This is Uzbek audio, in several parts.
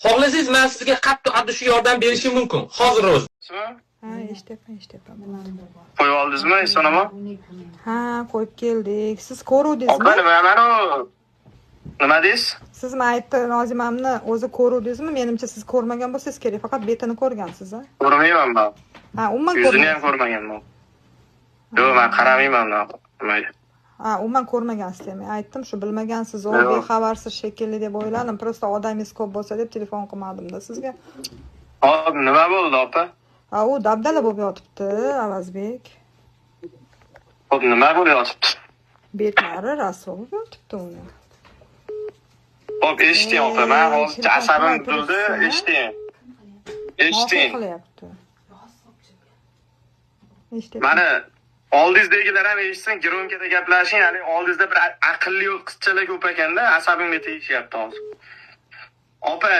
Xohlasangiz, men sizga qattiq от yordam berishim mumkin. Hozir o'zi. Ha, eshityapman, eshityapman. Qo'yib oldingizmi, Eson? Ha, qo'yib keldik. Siz ko'ruvdingizmi? Opa, nima, mana u nima deysiz? Siz man aytdi, Nozimamni o'zi ko'ruvdingizmi? Menimcha, siz ko'rmagan bo'lsangiz kerak, faqat betini ko'rgansiz, a? Ko'rmayman man. Ha, umuman Yuzini ham ko'rmagansiz. ko'rmaganman. Yo'q, man qaramayman unaqa nimaga. Ha, umuman ko'rmagansiz demak. Aytdim shu, bilmagansiz, o Yo'q. bexabarsiz shekilli deb o'yladim. Просто odamingiz ko'p bo'lsa deb telefon qilmadimda sizga. Hop, nima bo'ldi, opa? Ha, u dabdala bo'lib yotibdi, Avazbek. Hop, nima bo'lib yotibdi? Betlari rasvo bo'lib yotibdi uni. Hop, eshiting, opa, man hozir Telefon asabim qilmay buzildi, turibsiz, eshiting. Noxush Eshiting. qilyapti. Eshityapman. Mana oldingizdagilar ham eshitsin, громко da gaplashing, ya'ni oldingizda bir aqlli qizchalar ko'p ekanda, asabimga tegishyapti hozir. Opa,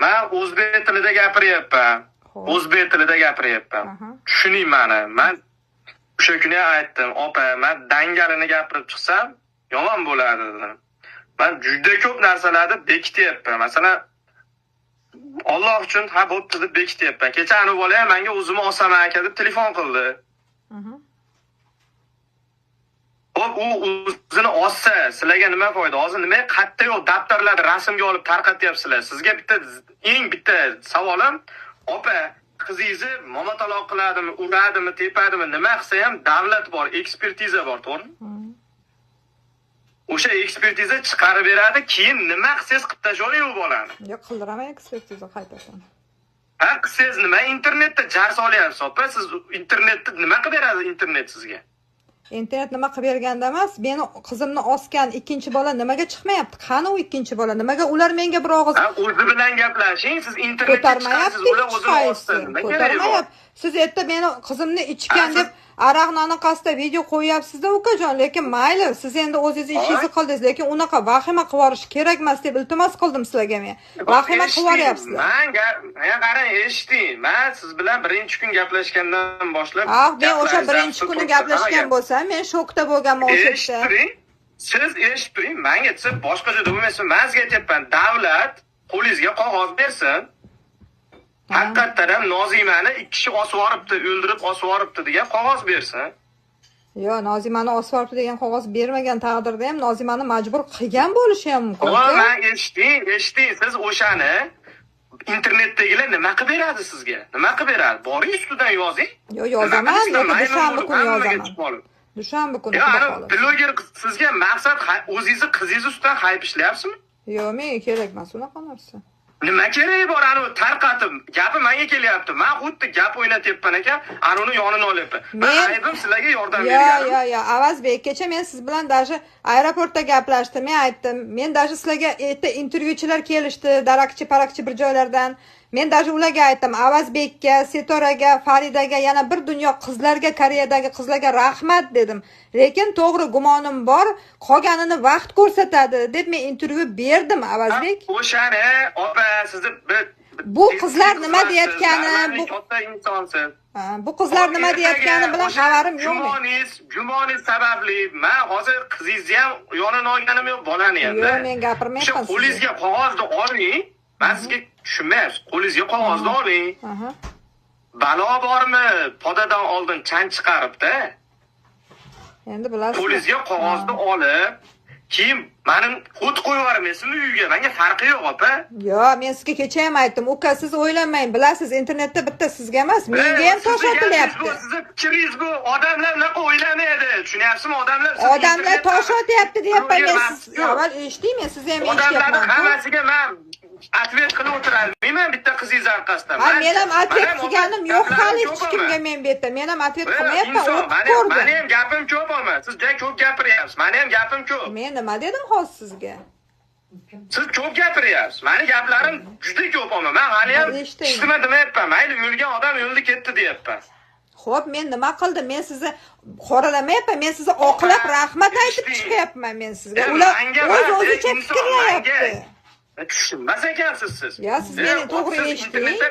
man o'zbek tilida gapiryapman. Xo'p. O'zbek tilida gapiryapman. Tushuning mani. Man o'sha kuni ham aytdim, opa, man dangalini gapirib chiqsam, yomon bo'ladi dedim. Man juda ko'p narsalarni bekityapman. Masalan, Alloh uchun, ha, bo'pti deb bekityapman. Kecha anu bola ham menga o'zimni osaman aka deb telefon qildi. Hop, u o'zini ossa, sizlarga nima foyda? Hozir nima qayerda yo'q daftarlarni rasmga olib tarqatyapsizlar. Sizga bitta eng bitta savolim, opa, qizingizni momataloq qiladimi, uradimi, tepadimi, nima qilsa ham davlat bor, ekspertiza bor, to'g'rimi? O'sha ekspertiza chiqarib beradi, keyin nima qilsangiz qilib tashlavering u bolani. Yo'q, qildiraman ekspertiza qaytadan. Ha, qilsangiz nima internetda jar solyapsiz, opa? Siz internetda nima qilib beradi internet sizga? Internet nima qilib berganda emas, meni qizimni osgan ikkinchi bola nimaga chiqmayapti? Qani u ikkinchi bola? Nimaga ular menga bir og'iz Ha, o'zi bilan gaplashing, siz internetga chiqarsiz, ko'tarmayapti ular hech o'zini qaysi. ossin. Nima keragi bor? Ko'tarmayapti. Siz erta meni qizimni ichgan Ha, deb aroqni anaqasida video qo'yyapsiz-da, ukajon, lekin mayli, siz endi o'zingiz ishingizni qildingiz, lekin unaqa vahima qilib yuborish kerak emas deb iltimos qildim sizlarga men. Vahima qilib yuboryapsizlar. Man qarang, eshiting. Man siz bilan birinchi kun gaplashgandan boshlab Ah, men o'sha gaplaringiz birinchi kuni turibdi, gaplashgan hamma bo'lsam, men shokda bo'lganman o'sha yerda. Eshitib turing. Siz eshitib turing. Manga siz boshqa joyda bo'lmaysiz. Man sizga aytyapman, davlat qo'lingizga qog'oz bersin. Haqiqatdan ham Nozimani ikki kishi osib yuboribdi, o'ldirib osib yuboribdi degan qog'oz bersin. Yo'q, Nozimani osib yuboribdi degan qog'oz bermagan taqdirda ham Nozimani majbur qilgan bo'lishi ham mumkin. Hop, man eshiting, eshiting. Siz o'shani internetdagilar nima qilib beradi sizga? Nima qilib beradi? Boring, ustidan yozing. Yo'q, yozaman, Nima lekin qilasizlar? dushanba kuni Hammaga yozaman. chiqib olib. Dushanba kuni, Yo, xudo ana xohlasa. bloger sizga maqsad o'zingizni qizingizni ustidan hayp ishlayapsizmi? Yo'q, menga kerak emas unaqa narsa. Nima keragi bor anavi tarqatib? Gapi menga kelyapti. Man xuddi gap o'ynatyapman ekan, anavini yonini olyapman. Man aybim sizlarga yordam Yo, berganim. yo, yo, Avazbek, kecha men siz bilan даже aeroportda gaplashdim. Men aytdim, men даже sizlarga erta intervyuchilar kelishdi, darakchi, parakchi bir joylardan. Men даже ularga aytdim, Avazbekka, Setoraga, Faridaga, yana bir dunyo qizlarga, Koreyadagi qizlarga rahmat dedim. Lekin to'g'ri gumonim bor, qolganini vaqt ko'rsatadi deb men intervyu berdim, Avazbek. O'shani, opa, sizni bir Bu qizlar nima deyayotgani, katta insonsiz. Ha, bu qizlar nima deyayotgani bilan xabarim yo'q. Men. Gumoningiz sababli man hozir qizingizni ham yonini olganim yo'q, bolani ham. Yo'q, men gapirmayapman O'sha sizga. qo'lingizga qog'ozni oling. Man sizga tushunmayapsiz. Qo'lingizga qog'ozni oling. Balo bormi? Podadan oldin chang chiqaribdi. Endi bilasizmi? Qo'lingizga qog'ozni olib, keyin mani o't qo'yib yubormaysizmi uyga? Menga farqi yo'q, opa. Yo'q, men sizga kecha ham aytdim, uka, siz o'ylamang, bilasiz, internetda bitta sizga emas, menga ham tosh Sizni gapangiz otilyapti. bu, sizni fikringiz bu. Odamlar unaqa o'ylamaydi. Tushunyapsizmi? Odamlar siz Odamlar internetda tosh otyapti deyapman men bloger siz emas-ku. avval eshiting, men sizni ham Odamlarni eshityapman. hammasiga man ответ qilib o'tirolmayman bitta qizingiz orqasidan. Ha, men ham ответ Man ham qilganim yo'q gaplarim hali ko'p hech kimga ama. men bu yerda. Men ham ответ Yo'q, qilmayapman, inson, o'qib mani ham ko'rdim. mani ham gapim ko'p ama. Siz juda ko'p gapiryapsiz. Mani ham gapim ko'p. Men nima dedim hozir sizga? Siz ko'p gapiryapsiz. Mani gaplarim juda ko'p ama. Men hali ham Eshiting. hech nima demayapman. Mayli, o'lgan odam o'ldi ketdi deyapman. Xo'p, men nima qildim? Men sizni qoralamayapman, men sizni oqlab rahmat aytib Eshiting. chiqyapman men sizga. E, Ular manga o'z emas, o'zicha inson, fikrlayapti. manga tushunmas ekansiz siz. Ya, siz meni to'g'ri siz eshiting. internetda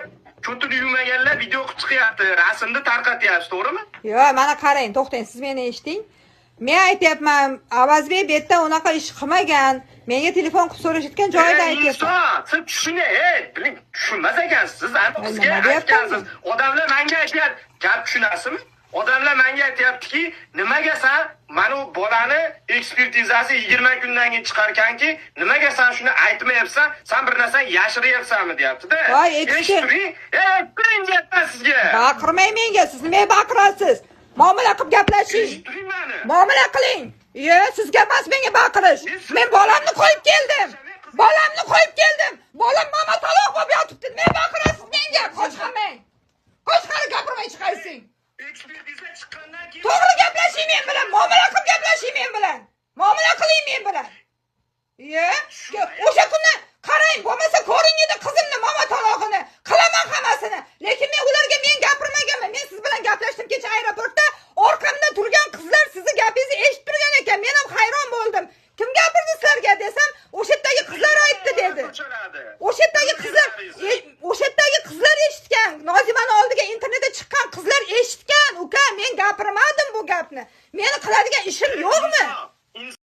ko'tini yuvmaganlar video qilib chiqyapti, rasmni tarqatyapsiz, to'g'rimi? Yo'q, mana qarang, to'xtang, siz meni eshiting. Men aytyapman, Avazbek bu yerda unaqa ish qilmagan. Menga telefon qilib so'rashayotgan joyida Ey, aytyapman. inson, siz tushuning, ey, biling, tushunmas ekansiz. Siz aniq Ay, bizga nima deyapman aytgansiz. Odamlar menga aytyapti, gap tushunasizmi? Odamlar menga aytyaptiki, nimaga san mana u bolani ekspertizasi 20 kundan keyin chiqarkanki, nimaga san shuni aytmayapsan? San bir narsani yashiryapsanmi deyapti-da. Voy, Eshitib turing, ey, turing deyapman sizga. Baqirmang menga, siz nimaga baqirasiz? Muomala qilib gaplashing. Eshitib turing mani. Muomala qiling. Ye, sizga emas menga baqirish. Men bolamni qo'yib keldim. Bolamni qo'yib keldim. Bolam mama taloq bo'lib yotibdi. Nima baqirasiz menga? Qochqamang. Qochqari gapirmay chiqaysing. Ekspertiza chiqqandan keyin To'g'ri gaplashing men bilan, muomala qilib gaplashing men bilan. Muomala qiling men bilan. Ye, o'sha kuni qarang, bo'lmasa ko'ring edi qizimni mama talog'ini. Qilaman hammasini. Lekin men ularga men gapirmaganman. Men siz bilan gaplashdim kecha aeroportda. Orqamda turgan qizlar sizni gapingizni eshitib turgan ekan. Men ham hayron bo'ldim. Kim gapirdi sizlarga desam, o'sha yerdagi qizlar aytdi dedi. Ko'chaladi. O'sha yerdagi qizlar, o'sha yerdagi qizlar eshitgan. Nozimani oldiga internetda chiqqan qizlar eshitgan. Uka, men gapirmadim bu gapni. Meni qiladigan ishim yo'qmi?